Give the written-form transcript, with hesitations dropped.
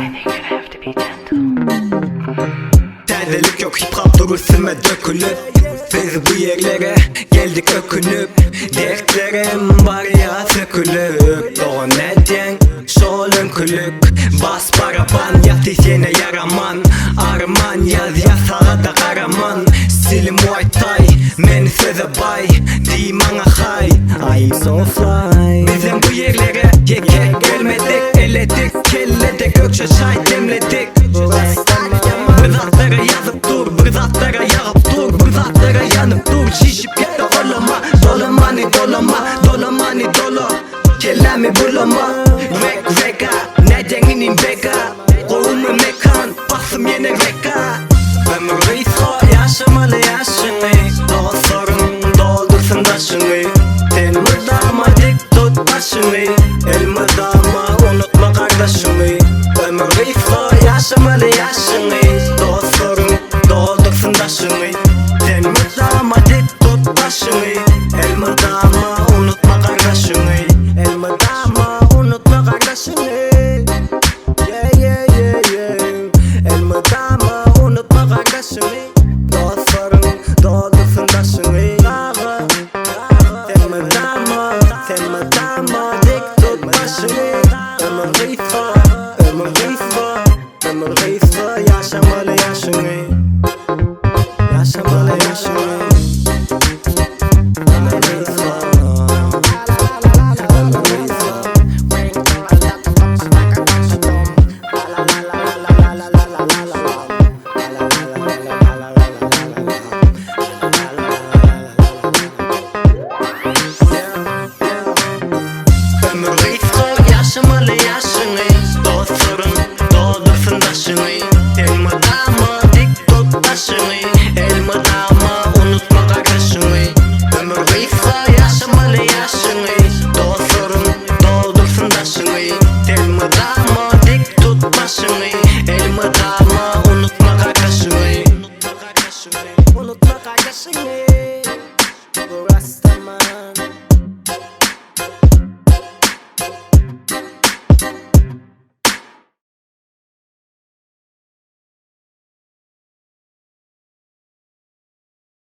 I think you'd have to be gentle. Täzelik ýok hip hop dur üstüme dökülip Biz bu ýerlere geldik ökünip Dertlerim barýa sökülip Dogan nädýäň şol öňkülik Bas baraban ýaty sene ýaraman Arman ýazýa sagada garaman Stilim muay thai men söze baý Diý maňa haý I'm so fly Bizem bu ýerlere ýeke gelmedik Eledik kellede gökje çaý demledik Bir zatlara ýazyp dur bir zatlara ýagyp dur Bir zatlara ýanyp dur çişip.